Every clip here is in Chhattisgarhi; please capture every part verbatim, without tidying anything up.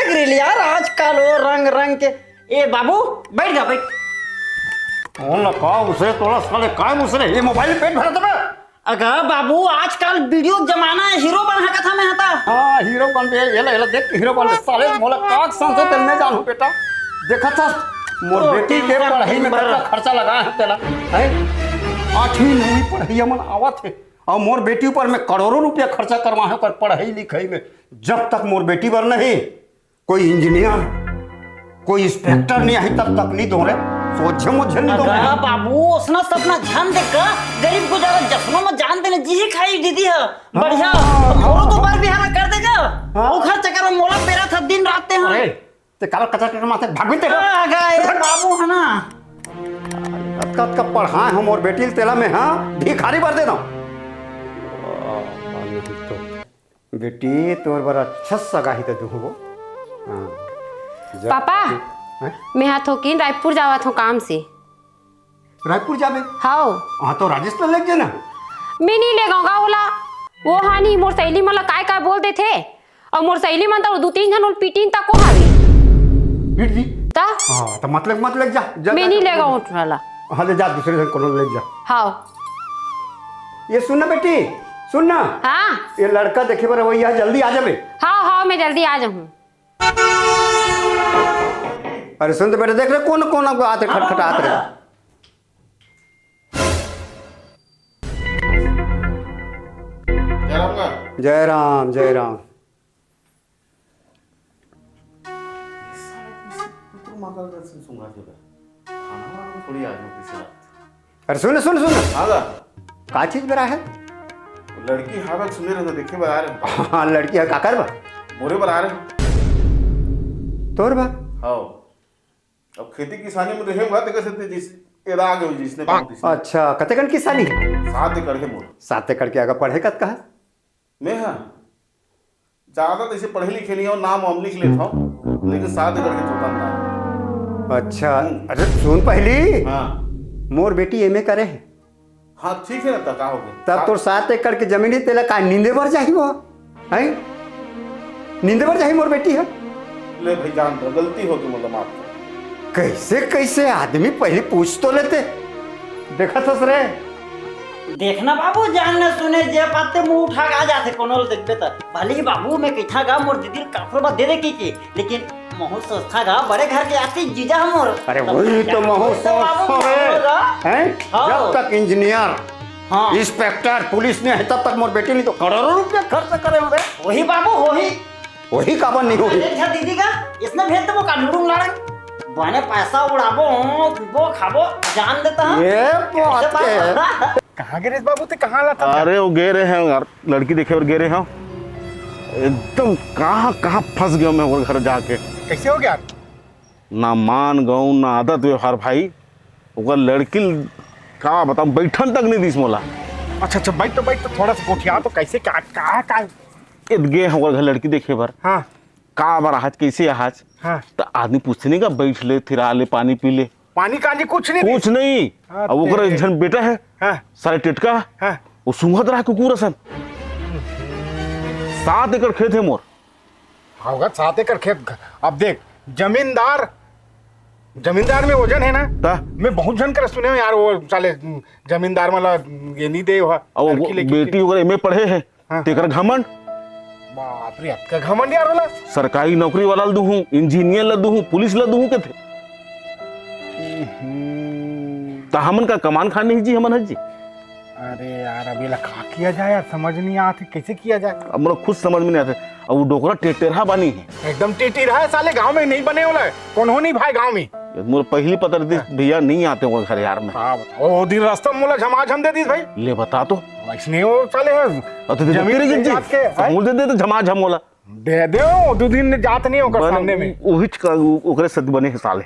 कर यार, आजकल वो रंग रंग के। ए बाबू, बैठ जा, बैठ। कौन लगा उसे तोला साले, काय मुसरे? ये मोबाइल पेट भरा था। अगा बाबू, आजकल वीडियो जमाना है, हीरो बन सकत हा मैं हता। हाँ, हीरो बन बे, ये ले, ये ले, देख, हीरो बन बे। साले, मोला काक संग से तेल में जानू बेटा। देखा था, मोर ओ, बेटी के टेंशन पढ़ाई में कितना खर्चा लगा है तेला, हैं? आठवीं नौवीं पढ़ाई मन आवत है, और मोर बेटी ऊपर में करोड़ों रुपया खर्चा करवा है, पर पढ़ाई लिखाई में, जब तक मोर बेटी बर नहीं, कोई इंजीनियर, कोई इंस्पेक्टर नहीं आई तब तक नहीं दो रे, सोझे मुझे नहीं दो अगा रे। बाबू, उसना सपना झन देख का, गरीब को ज्यादा जसनो में जान देने जी ही खाई दीदी है। बढ़िया, हाँ, हाँ, तो हाँ। बार बिहार कर देगा। हाँ। वो खर्च करो, मोला पेरा था दिन रात ते हाँ। अरे, ते काला कचर कचर माथे भाग भी ते। अगा, ए बाबू है ना। अतका, अतका पढ़ाए हम और बेटी तेला में, हाँ, भिखारी बर दे दो। बेटी, तोर बर अच्छा सगाही त दूहूँ वो। हाँ। जा। पापा, हैं? मैं हा थोकिन रायपुर जावत हूँ काम से। रायपुर जाबे? हाओ। हाँ, तो राजेश ल लेग जाना। मैं नहीं ले गाऊंगा ओला। वो हा नहीं, मोर सहेली मन ला काय काय बोल देथे। और मोर सहेली मन तो दू तीन झन ओला पीटिन तको हावे। पीट दी? ता? हाँ, तो मतलब, मत लेग जा, जा, मैं जा, नहीं जा, ले जा। गाऊं ओला। हाँ, ले जा, दूसरे झन कोनो लेग जा। हाओ। ये सुन ना बेटी, सुन ना। हाँ। ये लड़का देखे बर अवइया, जल्दी आ जाबे। हाँ, हाँ, मैं जल्दी आ जाऊँ। अरे सुन तो बेटा, देख रे, कौन, कौन आपको आते खटखटात रहे। जय राम का। जय राम, जय राम। कुकुर मांगल रहे से सुंघा थे बे। खाना वाना थोड़ी आज में किसी रात। अरे सुन, सुन, सुन। हाँ गा। का चीज बर आए हे? लड़की हावक सुने रहे तो देखे बर आ रहे। हाँ, लड़की है, काकर बर? मोरे बर आ रहे। तोर बर? हाँ। अब खेती किसानी में रहे हुआ, तेकर से जिस एदा आगे हो जिसने बहुत इस अच्छा, कतेकन किसानी हे? सात एकड़ के मोर। सात एकड़ के, अगर पढ़े कतका हे? मैं हाँ, ज्यादा तो इसे पढ़े लिखे नहीं हो, नाम वाम लिख लेता हूँ, लेकिन सात एकड़ के चौका में। अच्छा, हम्म। अरे सुन पहली, हाँ। मोर बेटी एमए करे हे। हाँ, ठीक है ना, तो का हो गया? तब तोर सात एकड़ के जमीन हे, तेला का नींदे बर जाही वो? हैं? नींदे बर जाही मोर बेटी हे? ले भाई, जान दो, गलती हो गई, मतलब, माफ कर। कैसे, कैसे आदमी पहले पूछ तो लेते। देखत हस रे? देखना बाबू, जान न सुने जे पाते मुंह उठा के आ जाथे, कोनो ल देखबे त। भले ही बाबू, मैं कइथा गा मोर दीदी ल काखरो बा दे दे की, की, लेकिन महू सोचथा गा बड़े घर के आती जीजा ह मोर। अरे तब वही तो महू बाबू सोच रहे हैं। हाँ। जब तक इंजीनियर, हाँ। इंस्पेक्टर, पुलिस नहीं है, तब तक मोर बेटी नहीं तो करोड़ों रुपया खर्च करे होंगे। वही बाबू, वही। वही काबर नहीं होही? अरे अच्छा दीदी का, इसने भेज देबो का लुड़ुम लाड़ंग? बने पैसा उड़ाबो, पीबो, खाबो, जान देता है। ये बात ऐसे बात के। कहाँ गे रेस बाबू, ते कहाँ ला था? अरे, वो गे रहे हैं यार, लड़की देखे बर गे रहे हैं। एकदम कहाँ, कहाँ फंस गया मैं ओकर घर जाके। कैसे हो गया? ना मान गऊं, ना आदत व्यवहार भाई। ओकर लड़की ल-, का बताऊं, बैठन तक नहीं दीस मोला। अच्छा, अच्छा, बैठ तो, बैठ तो, थोड़ा सा गोठिया तो, कैसे, क्या, का, का? एद गे हैं ओकर घर लड़की देखे बर। हाँ। का बर आहच, कैसे आहच? हाँ। त आदमी पूछथे नहीं का, बैठ ले, थिरा ले, पानी पी ले। पानी कानी कुछ नहीं कुछ दीस? नहीं। हाँ, अब ओकर ते- एक झन बेटा है, हाँ। सारे टेटका, हाँ। वो सूंघत रहा कुकुर असन। सात एकड़ खेत है मोर। हाँ, होगा सात एकड़ खेत। अब देख, जमींदार, जमींदार में वजन है ना? ता? मैं बहुत झन कर सुने हूँ यार, वो साले जमींदार वाला ये नहीं दे हुआ, अब वो लड़की लेके बेटी वगैरह एमए पढ़े है, हाँ। तेकर घमंड। बाप रे, अतका घमंड यार वाला। सरकारी नौकरी वाला ल दूहूं, इंजीनियर ल दूहूं, पुलिस ल दूहूं कथे। हम्म। त हमन का कमान खान नहीं जी, हमन ह जी। अरे यार, अब ये ला का किया जाए यार, समझ नहीं आत हे, कैसे किया जाए? अब मोला खुद समझ में नहीं आते। अब वो डोकरा टेटेरहा बानी है। एकदम टेटेरहा है साले, गांव में नहीं बने वाला है, कोनो नहीं भाई गांव में। मोर पहली पता रहितिस भैया नहीं आते ओकर घर यार में। हाँ, बताओ, वो दिन रास्ता में मोला झमाझम दे दीस भाई। ले बता तो। वैसने वो साले है। अब तो दे जमीन दे रे जात के, हैं? समूह दे दे तो झमाझम मोला। दे दे, वो दो दिन जात नहीं ओकर बने, सामने में। वही च-, ओकरे सद बने है साले।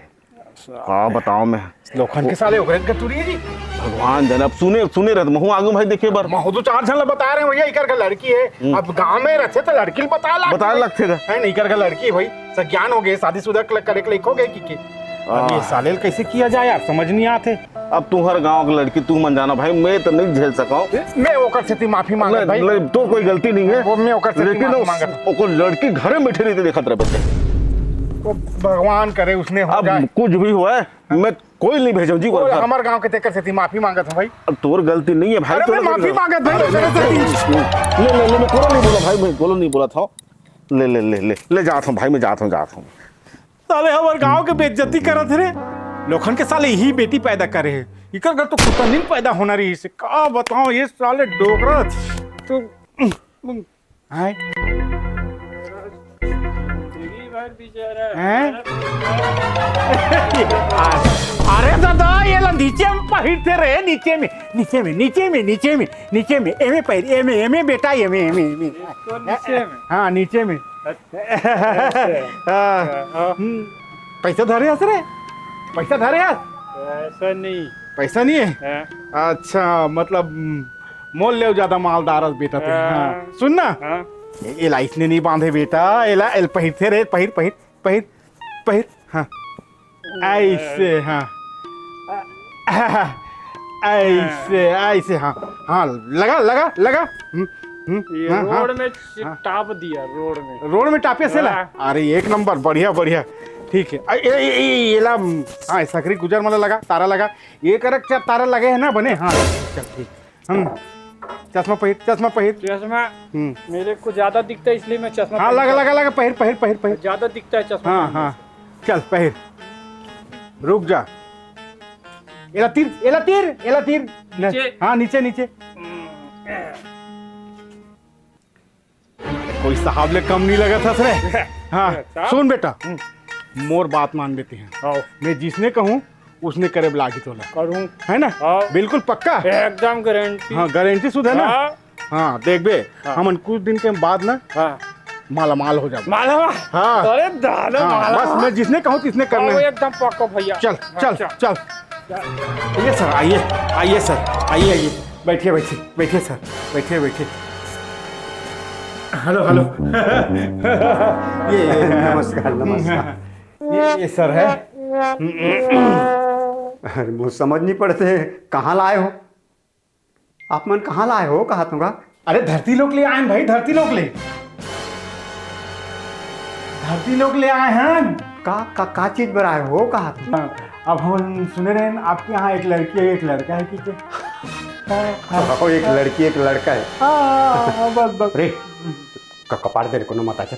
का बताओ मैं। लोखन के साले ओकरे के तुरी जी। भगवान जाने, अब सुने, सुने रहत, महू आगू भाई देखे बर। महू तो चार झन ला बता रहे हैं भैया, इकर का लड़की है। हम्म। अब गांव में रहते तो लड़की ल बता ला। बता लगथे गा। है नहीं, इकर का लड़की है भाई, सज्ञान हो गए, शादीशुदा क-, करे के लायक हो गए कि, कि। अब ये हाँ। साले ल कैसे किया जाए यार, समझ नहीं आते। अब तुम्हारे गांव की लड़की तुमन जाना भाई, मैं तो नहीं झेल सका हूँ। मैं ओकर सेती माफी मांगत नहीं, भाई। नहीं, तो कोई गलती नहीं है। वो मैं ओकर सेती लेकिन माफी वो, मांगत। ओकर लड़की घरे में बैठे रहते देखत रहे बच्चे। वो भगवान करे उसने हो अब जाए। कुछ भी हुआ है, मैं कोई नहीं भेजूं जी वो वर्कर। हमारे गांव के तेकर से थी, माफी मांगत हूँ भाई। अब तोर गलती नहीं है भाई, अरे तोर मैं माफी गलती मांगत भाई, तेरे से थी। ले, ले, ले, मैं कोनो नहीं बोला भाई, मैं कोनो नहीं बोला था। ले, ले, ले, ले, ले जात हूँ भाई, मैं जात हूँ, जात हूँ। साले हमारे गांव के बेइज्जती करत है रे। लोखन के साले यही बेटी पैदा करे है। इकर घर तो कुत्ता नहीं पैदा होना रही से। का बताओ ये साले डोकरा। तो हाय। जिंदगी भर बेचारा। हैं? अरे दादा, ये ला नीचे में पहिरते रहे, नीचे में, नीचे में, नीचे में, नीचे में, नीचे में, एमे पहिर, एमे, एमे बेटा, एमे, एमे, एमे। इसको नीचे में? हाँ, नीचे में। अच्छा। हाँ। हाँ। हम्म। पैसा धरे हस रे? पैसा धरे हस? पैसा नहीं। पैसा नहीं है? हाँ। अच्छा, मतलब, हम्म, मोल ले ज्यादा मालदार हस बेटा ते। हाँ। हाँ। सुन ना। हाँ। ए-, एला इसने नहीं बांधे बेटा, एला, एल पहिरते रे, पहिर, पहिर, पहिर, पहिर, हाँ। ऐसे, हाँ। ऐसे, ऐसे, हाँ। हाँ, लगा, लगा, लगा। हम्म, हम्म, ये हाँ, हाँ, रोड में हाँ। टाप दिया, रोड में। रोड में टापे से ला? हाँ। अरे, एक नंबर, बढ़िया, बढ़िया। ठीक है। ए, ए, ए, ए, ये ला, हाँ, सकरी गुजर मला लगा, तारा लगा। ये करक चा-, तारा लगे है ना बने? हाँ, चल, ठीक। हम्म, चश्मा पहिर, चश्मा पहिर। चश्मा हम्म। मेरे को ज्यादा दिखता है, इसलिए मैं चश्मा हाँ, पहनता लगा, हूँ। लगा, लगा, पहिर, पहिर, पहिर, पहिर। ज्यादा दिखता है चश्मा हाँ, पहनने हाँ। से। चल, पहिर। रुक जा। एला तीर, एला तीर, एला तीर। नीचे। हाँ, नीचे, नीचे। हम्म। कोई साहब ले कम नहीं लगा था रे। हाँ, साहब। सुन बेटा, हम्म। मोर बात मान लेते हैं। हाँ। मैं जिसने कहूँ, उसने करे लागी तोला। करूँ। है ना? हाँ। बिल्कुल पक्का? एकदम गारंटी। हाँ, गारंटी सुध है ना? हाँ। हाँ, देखबे, हाँ। हमन कुछ दिन के बाद ना हाँ। मालामाल हो जाबो। मालामाल? हाँ। अरे दादा, हाँ, मालामाल। बस मैं जिसने कहूँ, तिसने करना हाँ, है। एकदम पक्का भैया। चल, हाँ, चल, चल। चल। ये सर, आइए, आइए सर, आइए, आइए। बैठिए, बैठिए, बैठिए सर, बैठिए, बैठिए। Hello, hello. ये, ये, नमस्कार, नमस्कार। ये, ये सर है। अरे, मुझे समझ नहीं पड़ते, कहाँ लाए हो? आप मन कहाँ लाए हो, कहा तुमका? अरे, धरती लोक ले आए हैं भाई, धरती लोक ले। धरती लोक ले आए हैं। का, का, का चीज बर आए हो, कहा तुम? हाँ, अब हम सुने रहे हैं, आपके यहाँ एक लड़की है, एक लड़का है, ठीक है? हाँ, हाँ। एक लड़की, एक लड़का है। हाँ, हाँ, हाँ, बस, बस। रे, क-, कपाड़ दे रे, कोनो मत आ, चल।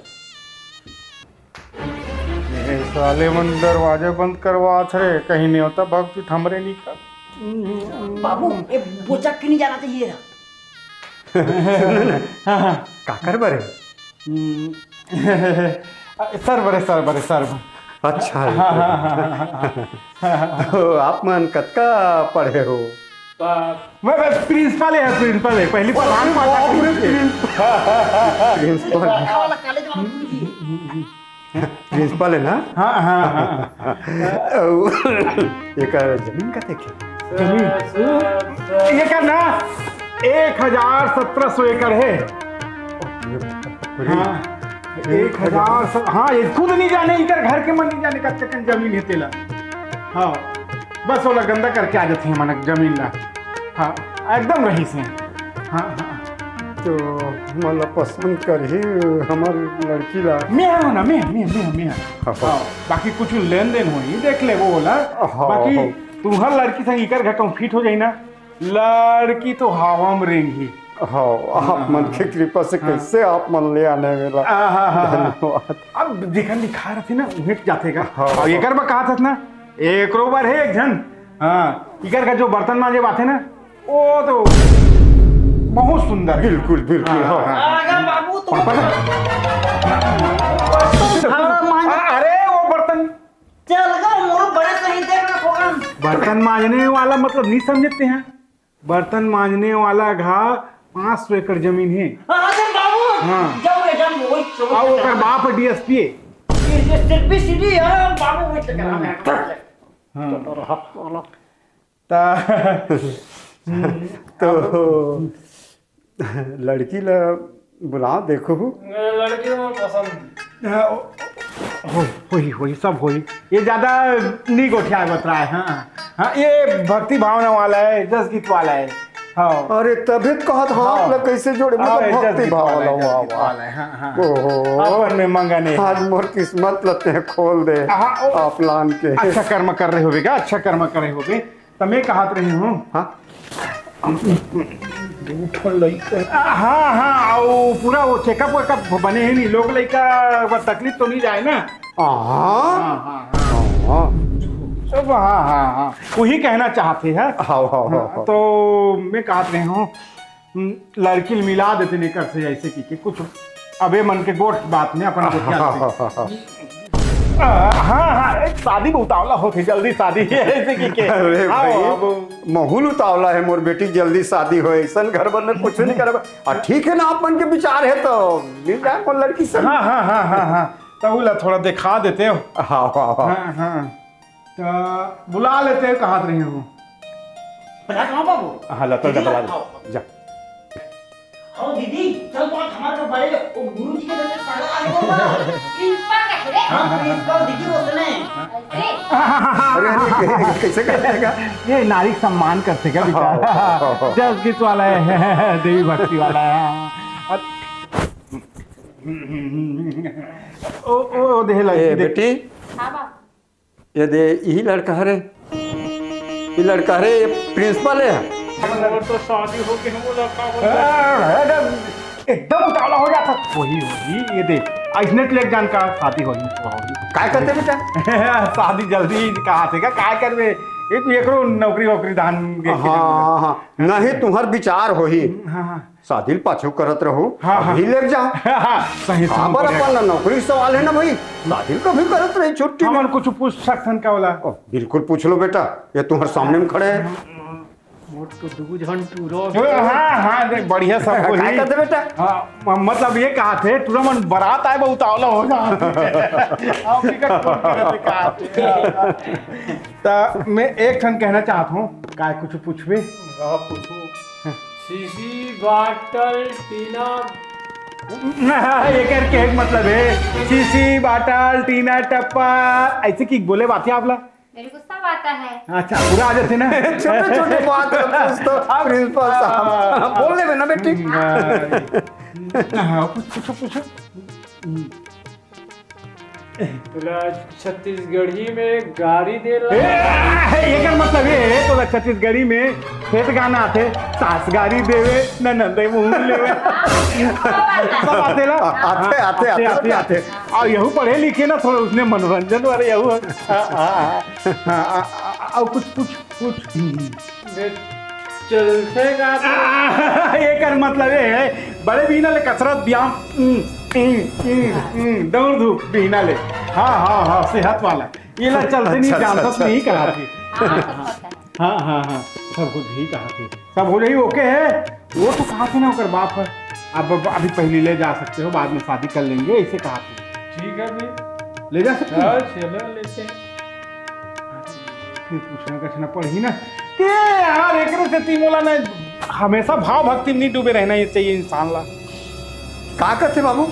ए, साले मन दरवाजा बंद करवात रे, कहीं नेवता भक्ति थमरे नहीं कर। बाबू, ये बोचक के नहीं जाना चाहिए था। सुनो ना, हाँ, हाँ। काकर बरे? हम्म, सर बरे, सर बरे, सर बरे। अच्छा। हाँ, हाँ, हाँ, हाँ, हाँ। तो आप मन कतका पढ़े हो? मैं, मैं प्रिंसिपल है, प्रिंसिपल है। पहली प्रधान पाठक बाप रे, प्रिंसिपल। प्रिंसिपल। बड़का वाला कॉलेज वाला गुरुजी। प्रिंसिपल है ना? हाँ, हाँ, हाँ। अउ एकर जमीन कतेक हे? जमीन? एकर ना एक हजार सत्रह सौ एकड़ है। हाँ, एक हजार स-, हाँ, ये खुद नहीं जाने, इधर घर के मन नहीं जाने कतेक जमीन है तेला। हाँ, बस ओला गंदा करके आ जाते हैं मन जमीन ला। हाँ, एकदम रहीस हे। हाँ, हाँ। तो मोला पसंद करही हमर लड़की ला। मैं हूँ ना, मैं, मैं, मैं, मैं। हाँ। हाँ, बाकी कुछ लेन देन होही, देख ले वो ओला। हाँ, बाकी हाँ। तुम्हर लड़की संग इकर घर कहूँ फिट हो जाही ना, लड़की तो हवा में रेंगही। हाँ, आप मन के कृपा से हाँ। कैसे आप मन ले आने वाला। हाँ, हाँ, हाँ, हाँ। धन्यवाद। अब जेकर लिखा रहिथे ना, उहें जाथे का। हाँ, और हाँ। एकर बर कहा था ना, एकरो बर है एक झन। हाँ, इकर का जो बर्तन मांजे बात है ना, वो तो बहुत सुंदर है। बिल्कुल, बिल्कुल, हाँ, हाँ। हाँ। अरे बाबू, तुम पापा ना। बर्तन झाड़ा मांज- आ, अरे वो बर्तन। चल गा, मोर बड़े सही देख रहा होगा। बर्तन मांजने वाला मतलब नहीं समझते हैं। बर्तन मांजने वाला घा पाँच सौ एकड़ जमीन है। हाँ, हाँ, बाबू। हाँ। जाओ रे, जाओ, वही चलो। अब ओकर बाप डीएसपी है। ये, ये सिर्फ भी सीधी है, बाबू, वही चक्कर में। हाँ। ता-, तो लड़की ला बुलाओ, देखो। लड़की तो मोर पसंद। हाँ, ओ-, होई, होई, होई, सब होई। ये ज्यादा नहीं गोठिया बतरा है, हाँ। हाँ, ये भक्ति भावना वाला है, जस गीत वाला है। हाँ। अरे, तभे तो कहत हाथ हाँ। ला कैसे जोड़े, मतलब हाँ, भक्ति जल्दी भाव वाला, वाला, जल्दी वाला। वाला, हाँ, हाँ। ओहो। अपन में मंगने। आज मोर किस्मत ला तें खोल दे, हाँ, ओ, ऑफलाइन के। अच्छा कर्म कर रहे होबे का, अच्छा कर्म करे होबे। त मैं कहत रहे हूँ। हाँ? दू ठन लइका। आ, हाँ, हाँ, वो पूरा वो checkup वेकअप बने हे नहीं, लोग लइका बर तकलीफ तो नहीं जाए ना? हाँ। हाँ, हाँ, हाँ। हाँ। सब, हाँ, हाँ, हाँ। वही कहना चाहते हैं। हाँ, हाँ, हाँ, हाँ, हाँ। तो मैं कहत रहे हूँ, हम्म, लड़की मिला देते नहीं कर से ऐसे की, कि कुछ अबे मन के गोठ बात में अपन गोठिया लेते। हाँ, हाँ, हाँ। आ, हाँ, हाँ, एक शादी में उतावला होथे, जल्दी शादी ऐसे की के। अरे हाँ, भाई, अब महू ल उतावला हे मोर बेटी, जल्दी शादी होय, ऐसन घर बर में कुछ नहीं करबे। आ, ठीक है ना, अपन के विचार है तो मिल जाए मोर लड़की से। हाँ, हाँ, हाँ, हाँ, हाँ। तब उला थोड़ा दिखा देते हो। हाँ, हाँ, हाँ। हाँ, हाँ। तो बुला लेते हो, कहत रहे हो। बता कहाँ बाबू? हाँ, लता दीदी, दबा दे। आओ। जा। ओ दीदी, चल तो आज हमारे घर बड़े वो गुरु जी के घर में सगा आए हो ना। प्रिंसिपल का रे? हाँ, प्रिंसिपल दीदी वो सुने। अरे। अरे, अरे, कैसे कर देगा? ये नारी सम्मान करते क्या बेचारा? हाँ, हाँ, हाँ, हाँ। जस गीत वाला है, देवी भक्ति वाला है। हाँ। ओ, ओ, ओ, देह लगी, ए, देख। बेटी। हाँ, बाप। ये दे, यही लड़का हरे, ये लड़का हरे, ये प्रिंसिपल है। और तो शादी हो गई, वो लड़का हो गया। अरे, एकदम उतावला हो जाता। वही, वही, ये दे, अइसने ले जान का शादी होही, होही। काय करते बेटा? शादी जल्दी कहा थे का, काय करबे? एक, एकरो नौकरी वोकरी धान देखे हाँ, जान। हाँ, नहीं, तुम्हार विचार होही। हाँ, हाँ। शादी ल पाछू करत रहू, हाँ, हाँ। अभी ले जाओ। हाँ, सही, सही काबर बोले। अपन ला नौकरी के सवाल है ना भाई, शादी ल कभी करत रही छुट्टी में। हमन कुछ पूछ सकथन का वाला? ओ, बिल्कुल पूछ लो बेटा, ये तुम्हारे सामने में खड़े हैं। मोर तो दू झन टूरो। हाँ, हाँ, देख, बढ़िया सब कोई। काय कहते बेटा? हाँ, म-, मतलब ये कहा थे, टूरा मन बारात आए, बहुत उतावला हो जा। आप टिकट कौन करते कहा थे? त मैं एक ठन कहना चाहत हूँ, काय कुछ पूछबे? हाँ, पूछू। हाँ। शीशी, बाटल, टीना। ना, एकर के एक मतलब है, शीशी, बाटल, टीना, टप्पा, ऐसे की बोले बात है आप ला? मेरे को सब आता है। अच्छा, पूरा आ जाते ना? छोटे-छोटे बात है, पूछ तो आप प्रिंसिपल साहब। हाँ। बोल देबे ना बेटी। हाँ, हाँ, पूछ, पूछो, पूछो। हम्म। तोला छत्तीसगढ़ी में गारी दे ला। ए, एकर मतलब ये है, तोला छत्तीसगढ़ी में खेत गाना आथे, सास गारी देवे, ननद मुंह लेवे। सब आथे ला? आ-, आथे, हाँ, आथे, आथे, आथे, आथे, आथे। आथे। आ, यहू पढ़े लिखे ना, थोड़ा उसने मनोरंजन वाले यहू है। हाँ, हाँ, हाँ, हाँ, आ, आ, आ, आ, कुछ पूछ, पूछ। हम्म, हम्म। चलथे का? आ, एकर मतलब ये है, बड़े बिहना ले कसरत, व्यायाम, उम, उम, उम, उम, दौड़ धूप बिहना ले। हाँ, हाँ, हाँ, सेहत वाला। ये ला चलथे नहीं, अच्छा, जानता अच्छा, नहीं अच्छा। कहा थी। हाँ, सब पता है। हाँ, हाँ, हाँ, सब कुछ ही कहा थी। सब हो जाही, OK है। वो तो कहा थी ना, ओकर बाप है। अब, अब अभी पहले ले जा सकते हो, बाद में शादी कर लेंगे, ऐसे कहा थी। ठीक है भाई। ले जा सकते हो? हाँ, चलो लेते हैं। फिर पूछना कछना पड़ही ना। ते यार, एकरे सेती मोला ना हमेशा भाव भक्ति में नहीं डूबे रहना ये चाहिए इंसान ला। का कहते बाबू?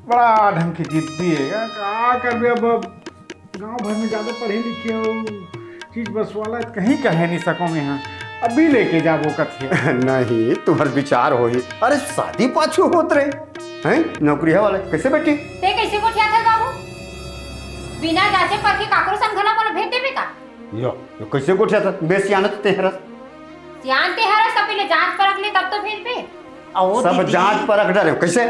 बड़ा ढंग के जिद्दी है यार, का करबे अब, अब गांव भर में ज्यादा पढ़े लिखे हो, चीज बस वाला कहीं कहे नहीं सको मैं, हाँ, अभी लेके जाबो कथे। नहीं, तुम्हार विचार होही। अरे शादी पाछू होत रहे, हैं? नौकरी है वाले, कैसे बेटी? ते कैसे गोठियाथस बाबू? बिना जांचे परखे काकरो संग घला मोला भेज देबे का? यो, यो कैसे गोठियाथस? बे सियान तो तें हरस। सियान तें हरस, त पहले जांच परख ले, तब तो भेजबे। अहो सब दीदी। जांच परख डरे, कैसे?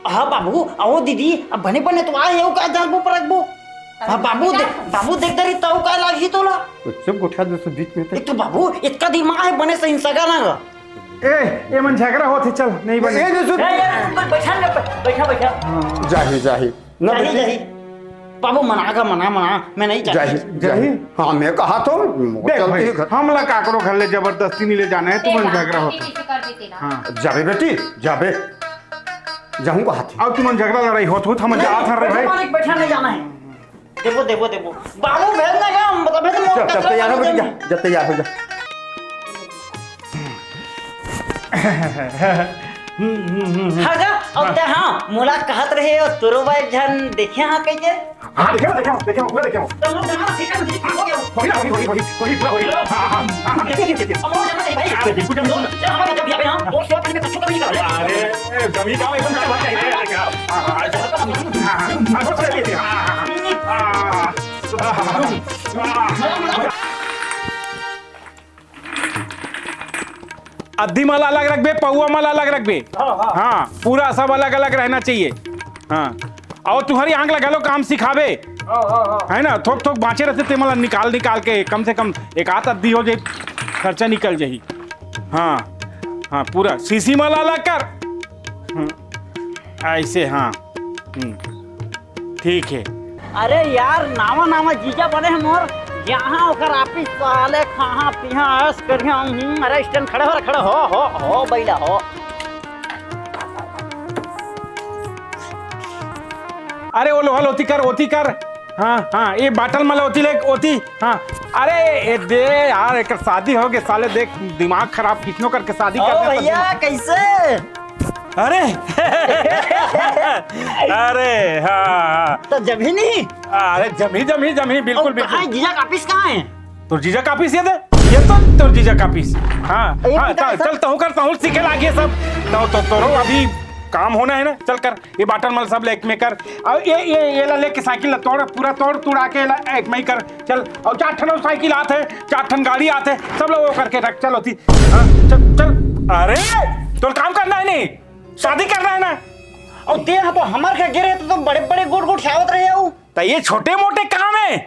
हाँ बाबू, अहो दीदी, अब बने बने तो आए हो का जांचबो परखबो? हाँ बाबू, दे-, बाबू देख डरी तउ का लागही तोला? तो चुप गोठिया दे सो बीच में ते। एक तो बाबू, इतका दिन में आए बने सही सगा ना। ए, ए मन झगड़ा होत हे, चल, नहीं बने। ए, ए, ए, ए, बैठा ना, बैठा, बैठा। हाँ। जाही, जाही। ना जाही, बेटी। जाही। बाबू, मना का, मना, मना, मैं नहीं जाही, जाही। जाही। हाँ, मैं कहा तो, देख चलती भाई, घर। हमला काकरो घर ले जबरदस्ती नहीं ले जाना है, तू मन झगड़ा होत हे। हाँ। जाबे बेटी, जाबे। जाहूँ कहा थी। अब तुमन झगड़ा लड़ाई होत हो, तो हमन नहीं, जात हन रे भाई। बैठा, बैठा, नहीं जाना है। देबो, देबो, देबो। बाबू, भेज ना का, हम बता, भेज, चल, चल, तैयार हो, बेटी, जा, जा, तैयार हो जा। हम्म, हम्म, हम्म, हम्म। हाँ गा, अब हाँ। ते हाँ, मोला कहत रहे, और तोरो बाई झन देखे हाँ कहिके? हाँ, देखे हो, देखे हो, देखे हो, पूरा देखे हो। तो लोग जमा ठीक है, ठीक हो गया। होई ना, होई, होई, होई, होई, पूरा होई। हाँ, हाँ, हाँ, हाँ, देखे, देखे, देखे। अब वो जमा नहीं भाई। बिल्कुल जमीन। अरे, जमीन का एकदम क्या बात है, क्या? हाँ, हाँ, हाँ, हाँ, हाँ, हाँ, हाँ, हाँ, हाँ, हाँ, हाँ, हाँ। अद्दी माला अलग रखबे, पौवा माला अलग रखबे। हाँ, हाँ। हाँ, पूरा सब अलग अलग रहना चाहिए। हाँ, और तुम्हारी आंख लगा लो, काम सिखाबे। हाँ, हाँ, हाँ। है ना, थोक थोक बाँचे रहते ते, मतलब निकाल निकाल के कम से कम एक आध अद्दी हो जाए, खर्चा निकल जाही। हाँ, हाँ, पूरा सीसी माला अलग कर। हम्म, ऐसे, हाँ। हम्म, ठीक है। अरे यार, नावा नावा जीजा बने हे मोर, जहाँ ओकर ऑफिस, साले खाहा पीहा ऐश करिहा। हम्म, अरे स्टैंड खड़े हो रे, खड़े हो, हो, हो बैला हो। अरे वो लोहा ल ओती कर, ओती कर। हाँ, हाँ, ये बाटल मला ओती ले, ओती। हाँ। अरे ये दे यार, एक शादी हो गए साले, देख दिमाग खराब, किसनो करके शादी कर ओ देता भैया, दिमाग। कैसे? अरे अरे हाँ, हाँ। तो जमी नहीं? अरे जमी, जमी, जमी, बिल्कुल, और कहाँ बिल्कुल। है, जीजा का ऑफिस कहाँ है? तोर जीजा का ऑफिस ये दे, ये तो तोर जीजा का ऑफिस। हाँ, ये हाँ, पता है चल, सब? चल, तहूँ कर, तहूँ सीखे लागे सब। तो, तो, तोरो अभी काम होना है ना, चल कर, ये बाटल मल सब ले एक में कर। और ये, ये, ये ला लेके साइकिल ला तोड़, पूरा तोड़, तोड़ा के ला एक में ही कर। चल, और चार ठन और साइकिल आत है, चार ठन गाड़ी आत है, सब लोग वो करके रख, चल होती। हाँ, चल, चल। अरे, तोर काम करना है नहीं, शादी करना है ना? और ते यहाँ तो हमार घर गिरे तो तुम बड़े बड़े गुट गुट सावत रहे हो। त ये छोटे मोटे काम है।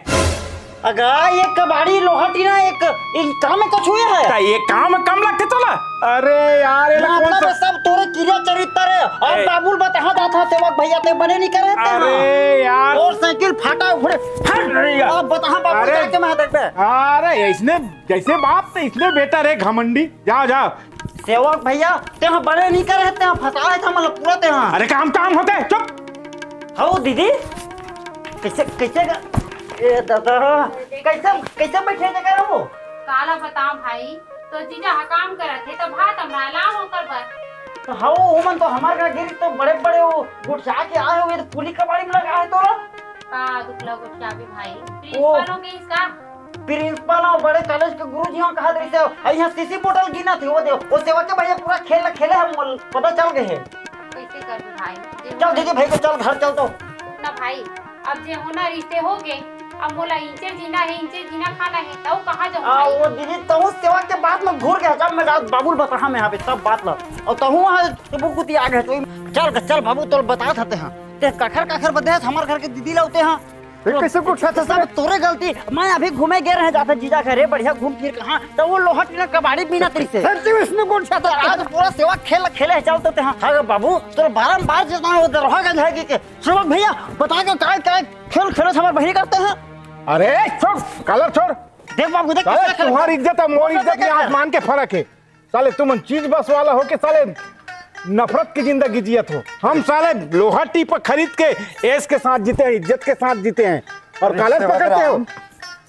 अगा, ये कबाड़ी लोहा टीना एक, एक काम में कछु है? त ये काम कम लगते तोला? अरे यार, ये मतलब कौन सा सब तोरे किरिया चरित्र है। अब ए। बाबुल बताहा जात हा सेवक भैया ते बने नहीं करे ते अरे हाँ। यार। और साइकिल फाटा उखड़े, फट रही है। अब बताहा बाबुल अरे। जाके मैं देखबे। अरे, इसने जैसे बाप तो इसने बेटा रे घमंडी। जाओ, जाओ। सेवक भैया, ते हा बड़े नहीं करे, ते हा फंसाए था, मतलब, पूरा ते हा। अरे, काम, काम होते, चुप। हौ दीदी, कैसे, कैसे का, ए दादा, कैसे, कैसे बैठे जगह हो? काला बताओ भाई, तो जीजा हा काम करत हे, तो भात हमरा लाओ ओकर बर। तो हौ, उमन तो हमार घर गिरी तो बड़े बड़े वो गुटसा के आए हुए, तो पुलिस कबाड़ी में लगा है तोरा। का दुखला गुटसा भी भाई, ओ। प्रिंसिपल हो गई इसका? प्रिंसिपल अउ बड़े कॉलेज के गुरुजी हो कहत रहिसे, अउ इहाँ सीसी बोतल गिनत हे, वो दे, वो सेवा के भैया पूरा खेल खेले हम मोल पता चल गए हे। कैसे करबे भाई? जे चल होना दीदी भाई को चल घर चल तो। ना भाई, अब जे होना रिश्ते हो गए, अब मोला इंचे जीना है, इंचे जीना खाना है, तऊ कहाँ जाऊँ आ, भाई? वो दीदी तहूँ सेवा के बात में घूर गया, जब मैं रात बाबुल बताहा में आवे तब बात ला। और तहूँ वहाँ तो बुकुती आ गए, तो चल चल बाबू तोल बता थाते हैं। ते कखर कखर बदे हमार घर के दीदी लाते हैं। ये कैसे कुछ है सब तोरे गलती। मैं अभी घूमे गे रहे जाते जीजा घरे, बढ़िया घूम फिर के, हाँ, तो वो लोहा टीना कबाड़ी बीना तेरी से। सच्ची में इसमें कौन छाता है? आज पूरा सेवा खेल खेले है, चल तो ते, हाँ। अरे बाबू, तोर बारंबार जितना वो दरोहा गंज है कि, कि सेवक भैया, बता के काय, काय खेल खेले हमारे बहिनी करते हैं? अरे छोड़, कलर छोड़। देख बाबू, देख अरे कैसे खेल तुम्हारी इज्जत और मोर इज्जत में आसमान के फर्क है। साले तुमन चीज बस वाला हो के साले नफरत की जिंदगी जियत हो। हम साले लोहा टीप खरीद के ऐश के साथ जीते हैं, इज्जत के साथ जीते हैं और अरे कालर सेवक पकड़ते हो। राम,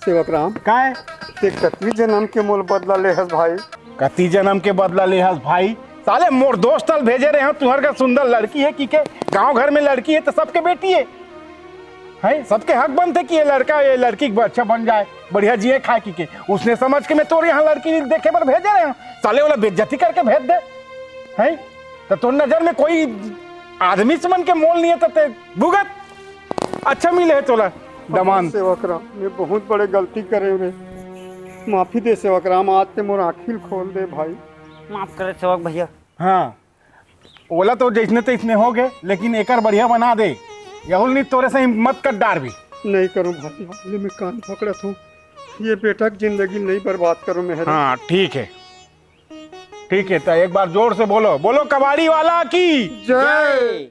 सेवक राम, काय? ते कतरी जन्म के मोल बदला ले हस भाई? कती जन्म के बदला ले हस भाई? साले मोर दोस्त ल भेजे रहे हो, तुहर का सुंदर लड़की है कि के गांव घर में लड़की है तो सबके बेटी है। हैं? सबके हक बनथे कि ये लड़का, ये लड़की अच्छा बन जाए, बढ़िया जिए खाए की के। उसने समझ के मैं तोर यहाँ लड़की देखे बर भेजे रहे हूँ। साले वाला बेइज्जती करके भेज दे। हैं? तो तोर नजर में कोई आदमी समन के मोल नहीं है, तो ते भुगत। अच्छा मिले है तोला दमान। सेवक राम, मैं बहुत बड़े गलती करे रे। माफी दे सेवक राम, आज ते मोर आँखी ल खोल दे भाई। माफ करे सेवक भैया। हाँ, ओला तो जैसने तैसने हो गए, लेकिन एकर बढ़िया बना दे। यहुल नहीं तोरे से हिम्मत कर डार भी। नहीं करो भाई, ले मैं कान पकड़त हूँ। ये बेटा की जिंदगी नहीं बर्बाद करो मेहर। हाँ, ठीक है, ठीक है। तो एक बार जोर से बोलो, बोलो कबाड़ी वाला की जय।